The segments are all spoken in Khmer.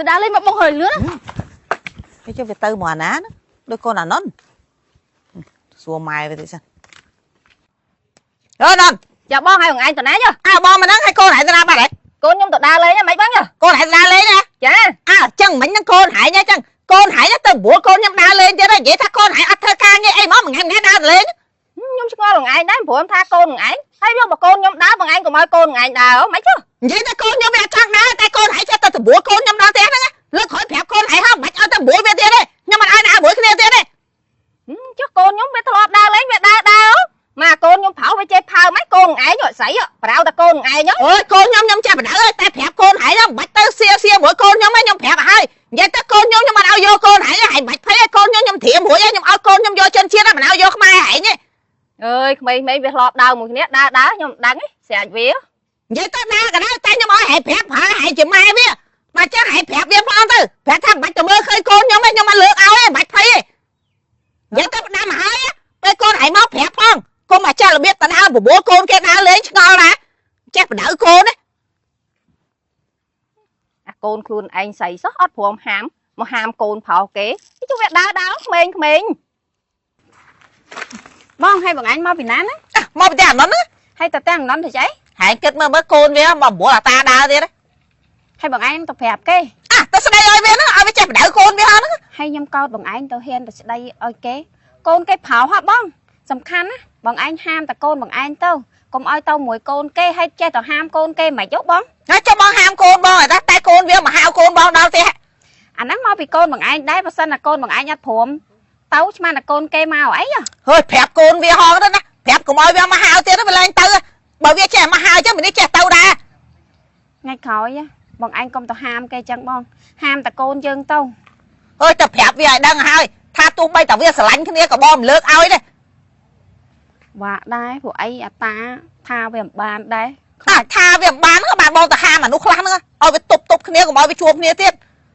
ទៅដើរលេងមកបងហើយលឿនណា គេចុះវាទៅមកអាណាណាដូចកូនអាណុនសួរម៉ែវាតិចសិនអើណុន ចាបងឲ្យបងឯងទៅណាចុះ អើបងមកហ្នឹងឲ្យកូនឯងទៅណាបាត់ហ៎ កូនខ្ញុំទៅដើរលេងហ្នឹងមិនបងចុះ កូនឯងទៅដើរលេងណា ចា អើចឹងមិញហ្នឹងកូនឯងហ្នឹងចឹងកូនឯងទៅបួលកូនខ្ញុំដើរលេងទៀតហើយនិយាយថាកូនឯងអត់ធ្វើការងារអីហ្មងមួយថ្ងៃមួយថ្ងៃដើរលេង ខ្ញុំឆ្ងល់បងឯងដែរព្រោះថាកូនបងឯងហើយយកបើកូនខ្ញុំដើរបងឯងកុំឲ្យកូនបងឯងដើរមិនចុះ និយាយថាកូនខ្ញុំវាអត់ចង់ដើរតែកូនឯងចេះតែទៅបួលកូនខ្ញុំដល់ផ្ទះហ្នឹងលើកក្រោយប្រាប់កូនឯងហ៎មិនបាច់ឲ្យទៅបួលវាទៀតទេខ្ញុំមិនឲ្យដើរមួយគ្នាទៀតទេ ចុះកូនខ្ញុំវាធ្លាប់ដើរលេងវាដើរដើរមកកូនខ្ញុំប្រោវាចេះផើមិនកូនបងឯងស្រីប្រៅតែកូនបងឯង អូយកូនខ្ញុំខ្ញុំចេះបណ្ដៅហើយតែប្រាប់កូនឯងហ្នឹងមិនបាច់ទៅសៀសៀមួយកូនខ្ញុំទេខ្ញុំប្រាប់ឲ្យហើយនិយាយទៅកូនខ្ញុំខ្ញុំមិនឲ្យយកកូនឯងឯងមិនបាច់ភ័យឯងកូនខ្ញុំខ្ញុំត្រៀមរួចហើយខ្ញុំឲ្យកូនខ្ញុំយកចិនជាតិមិនឲ្យយកខ្មែរឯងទេ អើយក្មេងៗវាធ្លាប់ដើរមួយគ្នាដើរដើរខ្ញុំមិនដឹងទេស្រាច់វា និយាយទៅណាក៏ដោយតែខ្ញុំឲ្យឯងប្រាប់ហើយឯងជាម៉ែវាមកចឹងឯងប្រាប់វាផងទៅប្រាប់ថាមិនបាច់ទៅមើលឃើញកូនខ្ញុំទេខ្ញុំមិនលើកឲ្យទេមិនបាច់ភ័យទេនិយាយទៅផ្ដាំឲ្យពេលកូនឯងមកប្រាប់ផងកុំមកចាស់របៀបតដើរបបួលកូនគេដើរលេងឆ្ងល់ណាចេះបដៅកូនណា អាកូនខ្លួនឯងស្រីសោះអត់ព្រមហាមមកហាមកូនប្រោគេចុះវាដើរដើរក្មេងក្មេង បងឲ្យបងអញមកពីណាណា មកពីតែអាណុនណា ហើយតតែងណន់ទៅចៃ ហែងគិតមើលមើលកូនវាមកបបួលអាតាដើរទៀត ហើយបងឯងទៅប្រាប់គេ អាទៅស្ដីឲ្យវាហ្នឹងឲ្យវាចេះបដៅកូនវាហ្នឹង ហើយខ្ញុំកោតបងឯងទៅហ៊ានទៅស្ដីឲ្យគេកូនគេប្រោហ่ะបងសំខាន់ណាបងឯងហាមតែកូនបងឯងទៅកុំឲ្យទៅមួយកូនគេហើយចេះទៅហាមកូនគេមិនយកបង ហើយចុះបងហាមកូនបងឲ្យតែកូនវាមកហៅកូនបងដល់ផ្ទះ អាហ្នឹងមកពីកូនបងឯងដែរបើសិនតែកូនបងឯងអត់ព្រមទៅឆ្មានតែកូនគេមកអីហ៎ ហើយប្រាប់កូនវាហងទៅណាប្រាប់កុំឲ្យវាមកហៅទៀតវាឡើងទៅបើវាចេះមកហៅចឹងវានេះចេះទៅដែរ ថ្ងៃក្រោយបងឯងកុំទៅហាមគេចឹងបងហាមតែកូនយើងទៅ អើយតែប្រាប់វាឲ្យដឹងហើយថាទោះបីតែវាស្រឡាញ់គ្នាក៏បងមិនលើកឲ្យដែរ វ៉ាដែរព្រោះអីអាតាថាវាមិនបានដែរ អាថាវាមិនបានក៏បានបងទៅហាមនុស្សខ្លះហ្នឹងឲ្យវាទប់ទប់គ្នាកុំឲ្យវាជួបគ្នាទៀត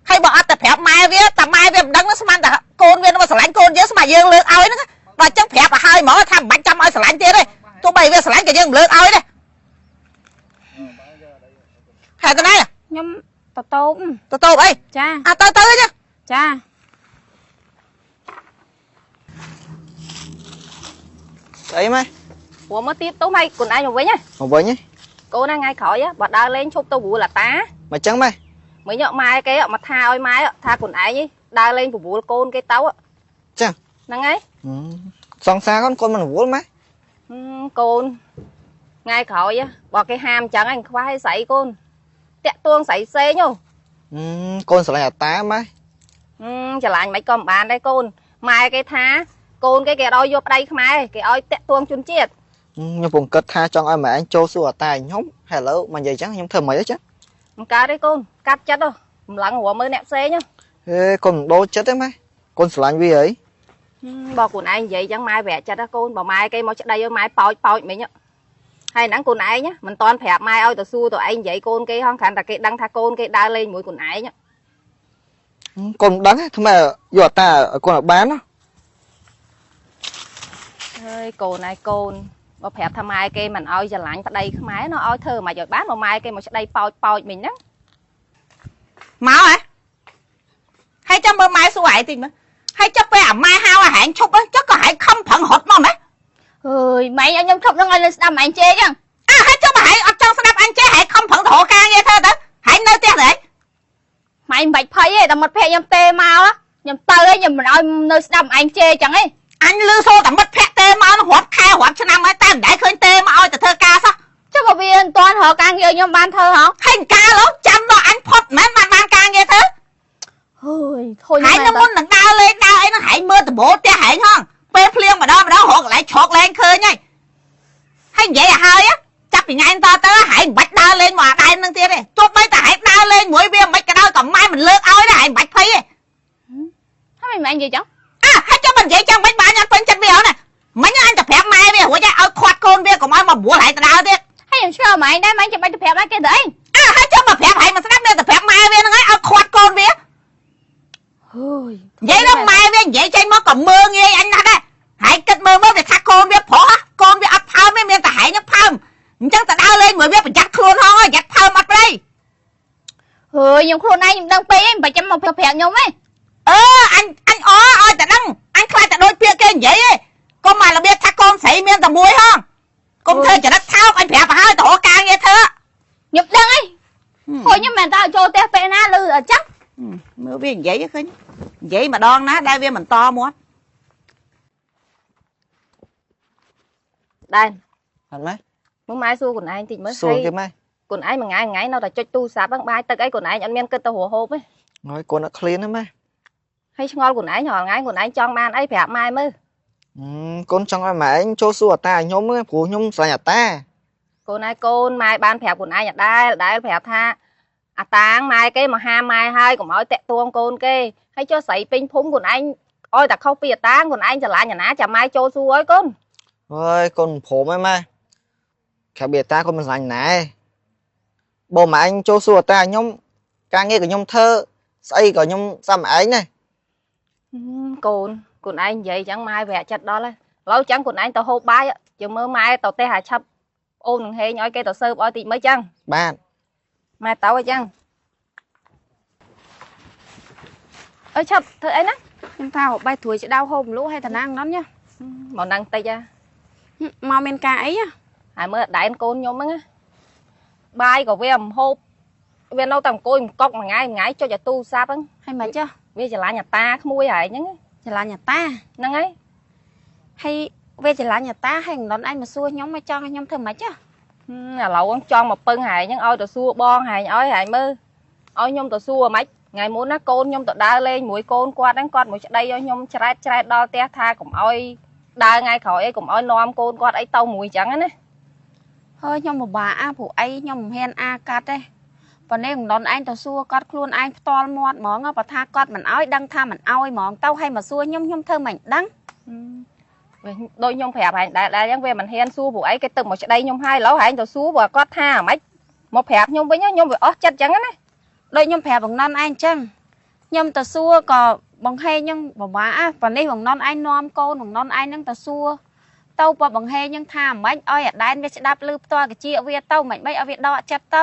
ហើយបើអត់តែប្រាប់ម៉ែវាតែម៉ែវាមិនដឹងស្មានតែកូនវានឹងស្រឡាញ់កូនយើងស្មានយើងលើកឲ្យហ្នឹងដល់អញ្ចឹងប្រាប់ឲ្យហើយហ្មងថាមិនបាច់ចាំឲ្យស្រឡាញ់ទៀតទេទោះបីវាស្រឡាញ់ក៏យើងមិនលើកឲ្យដែរហេតុណា ខ្ញុំទៅតូប ទៅតូបអី ចា អាទៅទៅអី ចា ស្អីម៉ែ ព្រោះមើលទៀតទុំឲ្យកូនឯងមកវិញណា មកវិញហ៎ កូនណាថ្ងៃក្រោយបើដើរលេងឈប់ទៅព្រួលអាតា មកចឹងម៉ែ មិញម៉ែគេមកថាឲ្យម៉ែថាកូនឯងដើរលេងព្រួលកូនគេទៅ ចឹង ហ្នឹងហើយ សង្សារកូនកូនមិនរវល់ម៉ែ កូនថ្ងៃក្រោយបើគេហាមអញ្ចឹងឯងខ្វះឲ្យស្រីកូនតាក់ទួងស្រីផ្សេងហ៎ កូនស្រឡាញ់អាតាម៉ែ ច្រឡាញ់មិនក៏មិនបានដែរកូនម៉ែគេថាកូនគេគេឲ្យយកប្តីខ្មែរគេឲ្យតាក់ទួងជនជាតិ ខ្ញុំពងគិតថាចង់ឲ្យម៉ែឯងចូលសួរអាតាឲ្យខ្ញុំហើយឥឡូវមកនិយាយចឹងខ្ញុំធ្វើម៉េចចឹង មិនកើតទេកូនកាត់ចិត្តកម្លាំងរមើលអ្នកផ្សេង ហេកូនមិនដូរចិត្តទេម៉ែកូនស្រឡាញ់វាអី បើកូនឯងនិយាយចឹងម៉ែប្រាក់ចិត្តកូនបើម៉ែគេមកស្ដីឲ្យម៉ែប៉ោចប៉ោចមិញហើយហ្នឹងកូនឯងមិនតន់ប្រាប់ម៉ែឲ្យទៅសួរទៅឯងនិយាយកូនគេហងគ្រាន់តែគេដឹងថាកូនគេដើរលេងជាមួយកូនឯង កូនមិនដឹងទេធ្វើម៉េចយកអាតាឲ្យកូនឲ្យបានណា ហើយកូនឯងកូនបើប្រាប់ថាម៉ែគេមិនឲ្យស្រឡាញ់ប្តីខ្មែរនោះឲ្យធ្វើមិនឲ្យបានបើម៉ែគេមកស្ដីប៉ោចប៉ោចមិញហ្នឹង មកហ៎ហើយចាំមើលម៉ែសួរឯងតិចមើលហើយចាប់ពេលអាម៉ែហៅអាហែងឈប់ចុះក៏ហែងខំប្រឹងរត់មកណា អើយម៉ែឲ្យខ្ញុំឈប់ហ្នឹងឲ្យលើស្ដាប់ម៉ែជេរចឹង អាហើយចុះបើហែងអត់ចង់ស្ដាប់អញចេះហែងខំប្រឹងទៅរកការងារធ្វើទៅហែងនៅផ្ទះទៅហែង ម៉ែមិនបាច់ភ័យទេដល់មិត្តភក្តិខ្ញុំទេមកខ្ញុំទៅឯងខ្ញុំមិនឲ្យនៅស្ដាប់ឯងជេរចឹងឯង អញលឺសូរតែមិត្តភក្តិទេមកនឹងរាប់ខែរាប់ឆ្នាំហើយតែមិនដែលឃើញទេមកឲ្យទៅធ្វើការសោះ ចុះបើវាមិនទាន់រកការងារខ្ញុំបានធ្វើហ៎ ហើយកាលចាំដល់អញផុតមិនបានបានការងារធ្វើ ហើយធុញ ហែងនៅមុននឹងដើរលេងដើរអីហ្នឹងហែងមើលដបូលផ្ទះហែងហងពេលភ្លៀងម្ដងម្ដងរកកន្លែងឆោកលែងឃើញហើយហើយនិយាយឲ្យហើយចាប់ពីថ្ងៃតទៅហែងមិនបាច់ដើរលេងមកអាដែនហ្នឹងទៀតទេទោះបីតែហែងដើរលេងមួយវាមិនក៏ដោយក៏ម៉ែមិនលើកឲ្យដែរហែងមិនបាច់ភ័យទេ ហើយមិនឯងនិយាយចឹង អើហើយចាំមិននិយាយចឹងមិនបានអត់ពេញចិត្តវាណាមិញអញទៅប្រាប់ម៉ែវារួចឲ្យខាត់កូនវាកុំឲ្យមកបួលហែងទៅដើរទៀត ហើយខ្ញុំឆ្លងម៉ែដែរម៉ែចាំបាច់ទៅប្រាប់ឲ្យគេទៅអី អើហើយចាំមកប្រាប់ហែងមកស្ដាប់មានតែប្រាប់ម៉ែវាហ្នឹងហើយឲ្យខាត់កូនវា ហើយ និយាយដល់ម៉ែវានិយាយចេញមកក៏មើងងាយអញណាស់ដែរហែងគិតមើលមើលវាថាកូនវាប្រុសកូនវាអត់ផើមទេមានតែហែងហ្នឹងផើមអញ្ចឹងទៅដើរលេងមួយវាប្រយ័ត្នខ្លួនហងប្រយ័ត្នផើមអត់ប្តី ហើយខ្ញុំខ្លួនឯងខ្ញុំដឹងពេកឯងមិនបាច់ចាំមកប្រាប់ខ្ញុំទេ អឺអញអញអឲ្យតែដឹងអញខ្លាចតែដូចពាក្យគេនិយាយឯងកុំមករបៀបថាកូនស្រីមានតែមួយហងកុំធ្វើចរិតថោកអញប្រាប់ឲ្យហើយទៅរកការងារធ្វើ ខ្ញុំដឹងឯងហើយខ្ញុំមិនតែឲ្យចូលផ្ទះពេលណាឮអញ្ចឹង មើលវានិយាយឃើញនិយាយម្ដងណាដែលវាមិនតមាត់ ដែរ អត់ម៉ែ មើលម៉ែសួរខ្លួនឯងតិចមើល សួរគេម៉ែ ខ្លួនឯងមួយថ្ងៃមួយថ្ងៃនៅតែចុចទូរស័ព្ទហ្នឹងបាយទឹកអីខ្លួនឯងអត់មានគិតទៅរកហូបទេ ហើយកូនអត់ឃ្លានទេម៉ែ ហើយឆ្ងល់ខ្លួនឯងរាល់ថ្ងៃខ្លួនឯងចង់បានអីប្រាប់ម៉ែមើល កូនចង់ឲ្យម៉ែឯងចូលសួរអាតាខ្ញុំហ្នឹងព្រោះខ្ញុំស្រឡាញ់អាតា កូនឯងកូនម៉ែបានប្រាប់ខ្លួនឯងអត់ដែលដែលប្រាប់ថាអាតាងម៉ែគេមកហាម៉ែហើយកុំឲ្យតាក់ទួងកូនគេហើយចុះស្រីពេញភូមិខ្លួនឯងឲ្យតែខុសពីអាតាងខ្លួនឯងស្រឡាញ់អាណាចាំម៉ែចូលសួរឲ្យកូន ហើយកូនមិនព្រមទេម៉ែក្រៅពីអាតាកូនមិនស្រឡាញ់ណាឯងបើម៉ែឯងចូលសួរអាតាខ្ញុំការងារក៏ខ្ញុំធ្វើស្អីក៏ខ្ញុំសាប់ម៉ែឯងដែរ កូនខ្លួនឯងនិយាយចឹងម៉ែវាក់ចិត្តដល់ហើយឥឡូវចឹងខ្លួនឯងទៅហូបបាយជើមើលម៉ែទៅផ្ទះអាឆាប់អូននឹងហេងឲ្យគេទៅសើបឲ្យតិចមើលចឹង បាទ ម៉ែទៅអីចឹងអើឆាប់ធ្វើអីណា ខ្ញុំថាហូបបាយត្រួយឆ្ដៅហូបមលក់ឲ្យតាណាងនោះញ៉ មកនឹងតិចហ่ะ មកមានការអីហ៎ ហើយមើលដែនកូនខ្ញុំហ្នឹងណាបាយក៏វាមិនហូបវានៅតែអង្គុយអង្គុកមួយថ្ងៃមួយថ្ងៃចុចឲ្យទូរស័ព្ទហ្នឹង ហើយមិនចុះ វាច្រឡាញ់អាតាក្មួយហើយហ្នឹង ច្រឡាញ់អាតា ហ្នឹងហើយ ហើយវាច្រឡាញ់អាតាហើយងដុនឯងមកសួរខ្ញុំមកចង់ឲ្យខ្ញុំធ្វើម៉េចចុះ ឥឡូវហ្នឹងចង់មកពឹងហើយហ្នឹងឲ្យទៅសួរបងហើយឲ្យហើយមើលឲ្យខ្ញុំទៅសួរហ្មងថ្ងៃមុនណាកូនខ្ញុំទៅដើរលេងមួយកូនគាត់ហ្នឹងគាត់មកស្ដីឲ្យខ្ញុំច្រែតច្រែតដល់ផ្ទះថាកុំឲ្យដើរថ្ងៃក្រោយអីកុំឲ្យនាំកូនគាត់អីទៅមួយអញ្ចឹងណា ហើយខ្ញុំពិបាកអាព្រោះអីខ្ញុំមិនហ៊ានអាកាត់ទេប៉ុន្តែងដុនឯងទៅសួរគាត់ខ្លួនឯងផ្ទាល់មាត់ហ្មងបើថាគាត់មិនអោយដឹងថាមិនអោយហ្មងទៅហើយមកសួរខ្ញុំខ្ញុំធ្វើមិនដឹង វាដូចខ្ញុំប្រាប់ហែងដែរដែរអញ្ចឹងវាមិនហ៊ានសួរព្រោះអីគេទឹកមកស្ដីខ្ញុំហើយឥឡូវហែងទៅសួរព្រោះគាត់ថាហ្មងមកប្រាប់ខ្ញុំវិញខ្ញុំវាអស់ចិត្តអញ្ចឹងណា ដូចខ្ញុំប្រាប់បងណនឯងអញ្ចឹងខ្ញុំទៅសួរក៏បងហេងខ្ញុំពិបាកអាប៉ុន្នេះបងណនឯងនាំកូនបងណនឯងនឹងទៅសួរទៅបើបងហេងខ្ញុំថាមិនអោយអាដែនវាស្ដាប់ឮផ្ទាល់កាជាវាទៅមិនមិនឲ្យវាដកចិត្តទៅ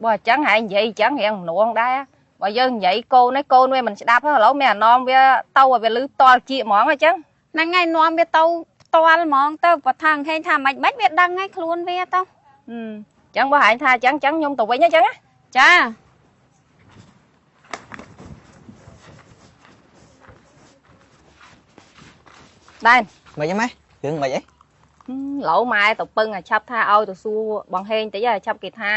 បើអញ្ចឹងហែងនិយាយអញ្ចឹងរៀងម្នងដែរបើយើងនិយាយកូននេះកូនវាមិនស្ដាប់ឥឡូវមានអានំវាទៅឲ្យវាលឺតល់ជាហ្មងអញ្ចឹង ហ្នឹងហើយនាំវាទៅផ្ទាល់ហ្មងទៅបើថាហេងថាមិនមិនវាដឹងហើយខ្លួនវាទៅ អញ្ចឹងបើហែងថាអញ្ចឹងអញ្ចឹងខ្ញុំទៅវិញអញ្ចឹងណា ចា ដែរ មិនអីម៉ែរឿងមិនអី ឥឡូវម៉ែទៅពឹងឲ្យឆាប់ថាឲ្យទៅសួរបងហេងតិចឲ្យឆាប់គេថា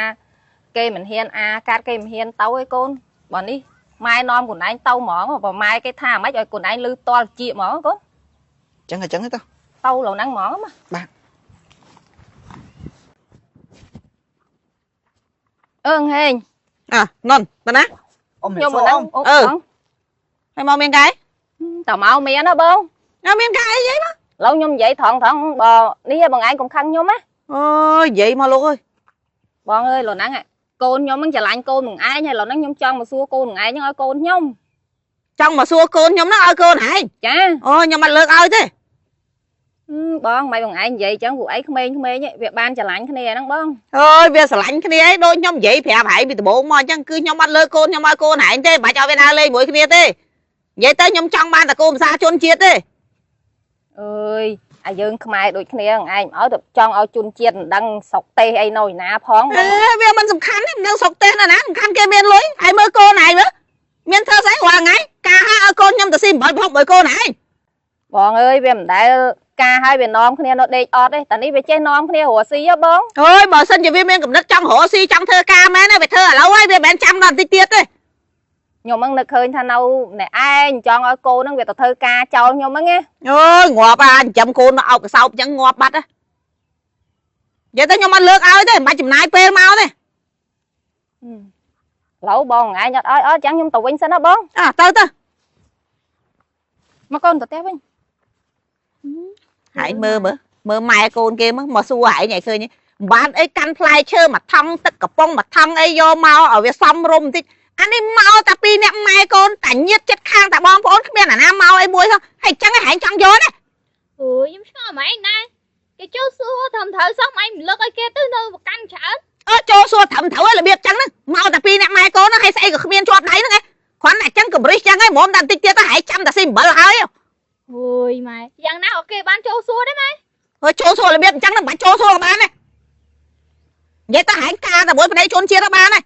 គេមិនហ៊ានអាកាត់គេមិនហ៊ានទៅឯកូនបើនេះម៉ែនាំខ្លួនឯងទៅហ្មងបើម៉ែគេថាមិនឲ្យខ្លួនឯងលឺតល់ជាហ្មងកូន ចឹងអញ្ចឹងទៅ ទៅឡូវហ្នឹងហ្មងមក បាទ អឺហេង អ่ะននតាណា អ៊ំ ខ្ញុំមកហ្នឹង អឺ ហើយមកមានកាយ តើមកមានណាបង ណាមានកាយអី ឥឡូវខ្ញុំនិយាយត្រង់ត្រង់បើនេះបងឯងកុំខឹងខ្ញុំណា អូយនិយាយមកលោកអើយ បងអើយឡូវហ្នឹងកូនខ្ញុំហ្នឹងច្រឡាញ់កូននឹងឯងហើយឡូវហ្នឹងខ្ញុំចង់មកសួរកូននឹងឯងហ្នឹងឲ្យកូនខ្ញុំ ចង់មកសួរកូនខ្ញុំហ្នឹងឲ្យកូនឯង ចា អូខ្ញុំអត់លើកឲ្យទេ បងមិនបងឯងនិយាយចឹងពួកឯងក្មេងៗវាបានច្រឡាញ់គ្នាហ្នឹងបង អើយវាស្រឡាញ់គ្នាឯងដូចខ្ញុំនិយាយប្រាប់ឯងពីដំបូងមកអញ្ចឹងគឺខ្ញុំអត់លើកកូនខ្ញុំឲ្យកូនឯងទេមិនបាច់ឲ្យវាដើរលេងមួយគ្នាទេនិយាយទៅខ្ញុំចង់បានតែកូនភាសាជនជាតិទេ អើយអាយើងខ្មែរដូចគ្នាហ្នឹងឯងឲ្យទៅចង់ឲ្យជនជាតិមិនដឹងស្រុកទេសអីនៅឯណាផង អេវាមិនសំខាន់ទេមិនដឹងស្រុកទេសណាណាសំខាន់គេមានលុយហើយមើលកូនឯងមើលមានធ្វើស្អីរាល់ថ្ងៃការឲ្យឲ្យកូនខ្ញុំទៅស៊ី8ប្រហុកមួយកូនឯង បងអើយវាមិនដែលការឲ្យវានាំគ្នានៅដេកអត់ទេតែនេះវាចេះនាំគ្នារស់ស៊ីហ៎បង អើយបើសិនជាវាមានកំណត់ចង់រកស៊ីចង់ធ្វើការមែនណាវាធ្វើឥឡូវហើយវាមិនមែនចាំដល់បន្តិចទៀតទេ ខ្ញុំហ្នឹងនឹកឃើញថានៅអ្នកឯងចង់ឲ្យកូនហ្នឹងវាទៅធ្វើការចោលខ្ញុំហ្នឹងណា អើយងាប់អាចិញ្ចឹមកូនមកអោបកសោបអញ្ចឹងងាប់បាត់ហ៎និយាយទៅខ្ញុំអត់លើកឲ្យទេមិនបាច់ចំណាយពេលមកទេ ឥឡូវបងឯងអត់ឲ្យអត់ចឹងខ្ញុំទៅវិញសិនណាបង អ่ะទៅទៅ មកកូនទៅផ្ទះវិញ ហើយមើលមើលមើលម៉ែកូនគេមើលមកសួរហែងឲ្យឃើញមិនបានអីកាន់ផ្លែឈើមួយថង់ទឹកកំប៉ុងមួយថង់អីយកមកឲ្យវាសមរម្យបន្តិចអានេះមកតែពីរអ្នកម៉ែកូនតែញាតចិត្តខាងតែបងប្អូនគ្មានអាណាមកអីមួយសោះហើយចឹងឯងហែងចង់យកទេ អូយខ្ញុំឆ្ងល់ម៉ែឯងដែរគេចូលសួរត្រឹមត្រូវសោះម៉ែមិនលើកឲ្យគេទៅនៅប្រកាន់ច្រើន អើចូលសួរត្រឹមត្រូវឯងរបៀបចឹងហ្នឹងមកតែពីរ ល្មមតែបន្តិចទៀតទៅហែងចាំតែស៊ីអំបិលហើយ អូយម៉ែយ៉ាងណាក៏គេបានចូលសួរដែរម៉ែ ហើយចូលសួររបៀបអញ្ចឹងមិនបាច់ចូលសួរក៏បានដែរនិយាយទៅហែងការតែមួយប្តីជនជាតិទៅបានដែរ